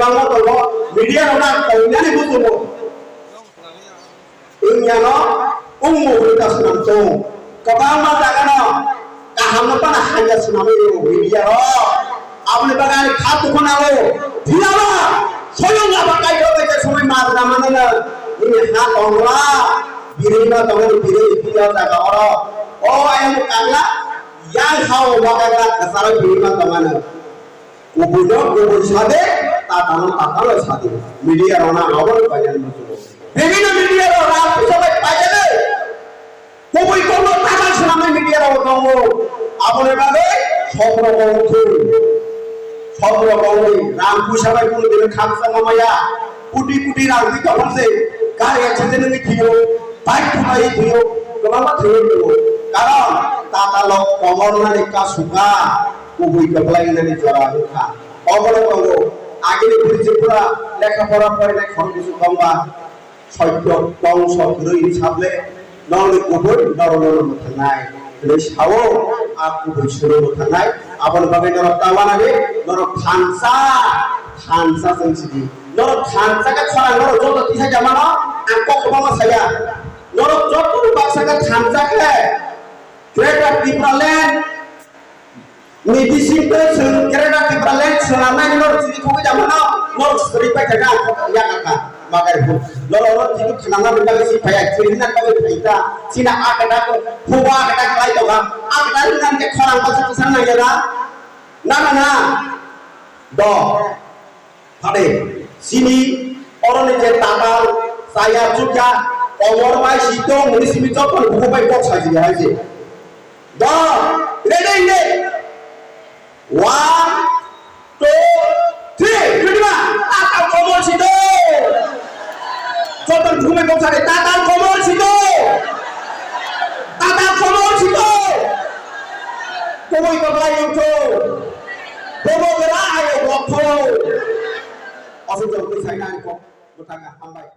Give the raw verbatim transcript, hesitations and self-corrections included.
Bangma tongo, media rok na tongnani bujugo. Wngya no, wngmo hwnwi ta swnam tongo. Kwbangma jaga no kaham no phano hamya swnamwi rwo media rok. Aboni bagwi ani kha dukhu nango. Phiya ba, soyong aba kaitor bai khe somoi majra mano no. Nini ha tongla, birima tongo, birima phiya jaga oro. O ayang kagla, yang ha o ba kagla, kwcharo birima tongano. Kubui no kubui sade, tata no tata no sade. Media rok na abo no paijak no. Bibhinno media rok rang puisa bai paijak de. Kubui kok no tata swnamwi media rok tongo. Abo ni bagwi sopro kong thung. Sopro kong thung. Rang puisa bai kunu dino khaksa mamaya. Kuti kuti rang di tong se. Gari accident ni thiyo. Bike thumai thiyo. Kwbangma thiyo. Karon tata lok komor nani kasuka. Kubui kwplai nani jora wngkha. Obono tongo, agini bwrwi je pura lekha pora porinai khorok bwswk tongba, soityo tong sot kwrwi hinwi sable, nokni kubui norokno mwthangnai hinwi sao, a kubui suno mwthangnai. Aboni bagwi norok ta uanani, norok thansa, thansa chwng sidi. Norok thansa khe khorang norok joto tisa jamano, ang kok kwbangma saya. Norok joto baksa khe thansa khe, Greater Tipraland, Ni bising tei chwng Greater Tipraland swnamnai norok chini thogwi jamano norok sri pai kha ang yakar kha magai hu norok norok chini khanana bagwi si phaya chini nan bagwi phai ta chini akata ko huba akata khlai tongkha akata nan ke khorang basa tisang nang ya na na na na do. Phade, chini oroni je tatal, chaya chukya, komor bai sitong, muni simi joto ni buku bai kok sajili hai je. Do, ready, ready. One, two, three. Ready ba? Tatal komor sitong. Joto ni buku bai kok sajili, tatal komor sitong. Tatal komor sitong. Komoi koklai yungthu. Bobo gra ayo gokho. Asuk jok twi saina ani kok bwtang hambai.